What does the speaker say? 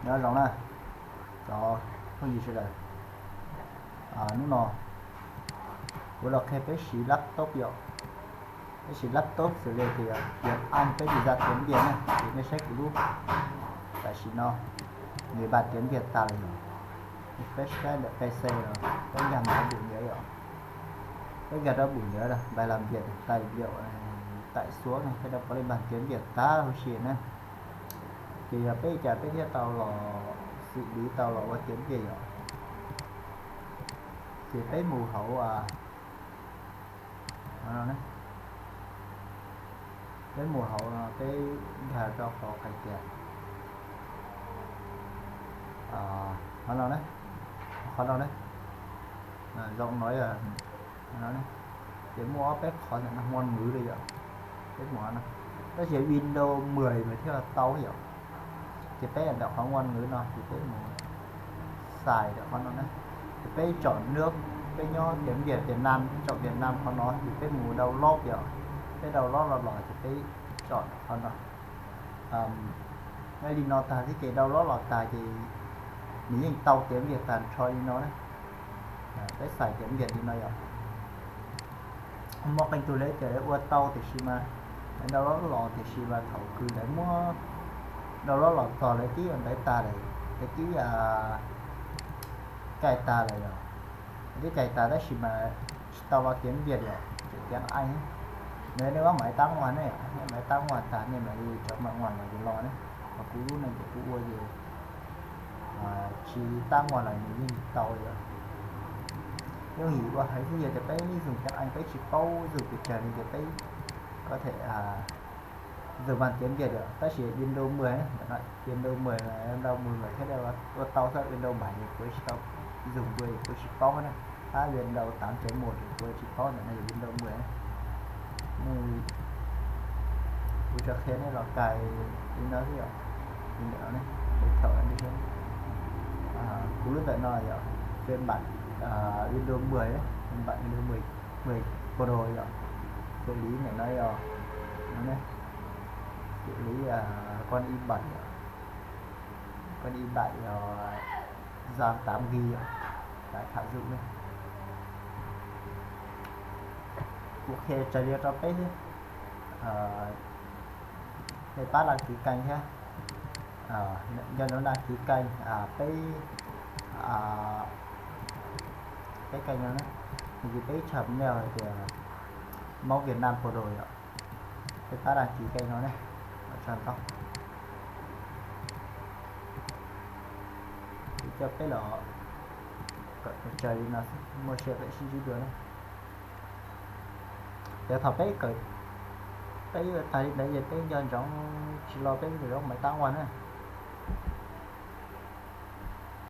Nyob zoo na, cov phooj ywg sawv daws. Hnub no kuv los qhia peb siv laptop yom. Peb siv laptop xws li tias tiav aj peb li zaj tiav npias na, ces nej saib kuv lub, tam sim no nws npaj tiav npias tag lawm yom. Peb saib ntawm P C los peb nkag mus rau bum nyiav yom. Peb nkag rau bum nyiav, npaj las npias tais liaum, tais xuav no, peb rau qhov li npaj tiav npias tag huv si na. Ces yog peb li cas peb thiaj tau los xws li tau los ua tiav npias yom. Ces peb mus hauv no, peb mus hauv no peb nkag rau qhov hais tias qhov no na, qhov no na, zoo no yog no, ces muaj ob peb qhov ntawm no ngua ngwv li yom. Peb mus no, tab sis Windows mười mas thiaj tau yom. Ces peb ntawm qhov ngua ngwv no ces peb mus xais ntawm qhov no na. Ces peb tsom nws, peb nyob tiav npias Việt Nam, tsom Việt Nam qhov no ces peb mus download yom. Peb download los los ces peb tsom qhov no. Nyob li no tag thiab ces download los tag ces nws yeej tau tiav npias tag nrho li no na. Peb xais tiav npias li no yom. Muaj qee tug lawv tias lawv ua tau tiam sis mas lawv download los tiam sis mas thaum kws lawv muab download los txog lawv twb ua ntawv tag lawm, lawv twb cais tag lawm yom. Lawv twb cais tag tab sis mas tsis tau los tiav npias yom, tseem tiav aj. Nws nej muab maiv tab muag ne, nej maiv tab muag tag nej mam li rov mam muag los ces los ne. Ho kuv lub no ces kuv ua ces tsis tab muag los nws yeej tau yom. Yooj yim ua heev xwb, yog tias peb zug tiav aj peb tsis paub zug pes tsawg li ces peb có thể zug npaj tiav npias yom, tab sis Windows mười, Windows mười, Windows mười thiab ua tau xwb, Windows bảy ces kuv tsis tau zug dua, kuv tsis paub na. Tab Windows tám chấm một ces kuv tsis paub, ntawm no yog Windows mười. Kuv tso qhia nej los cais li no xwb yom. Li ntawm no ne, thaum kuv lub ntawm no yog phiên bản Windows mười, phiên bản Windows mười, mười Pro yom. Xử lý ntawm no yog, no ne, xử lý con i bảy yom. Con i bảy yog RAM tám GB yom, tải khả dụng ne. Kuv qhia raws li rau peb thiab, nej pab đăng ký kênh thiab. Nco ntsoov đăng ký kênh, peb, peb kênh no ne, nws ces peb channel hais tias Hmoob Việt Nam Pro yom. Peb pab đăng ký kênh no ne, tsa ntau. Ces coj peb los kom tsaws li no xwb, muaj sia peb sib ntsib dua na. Ces thaum peb kawm, peb tag li ntawd ces peb nco ntsoov tsis los peb nco ntsoov maiv tab muag na.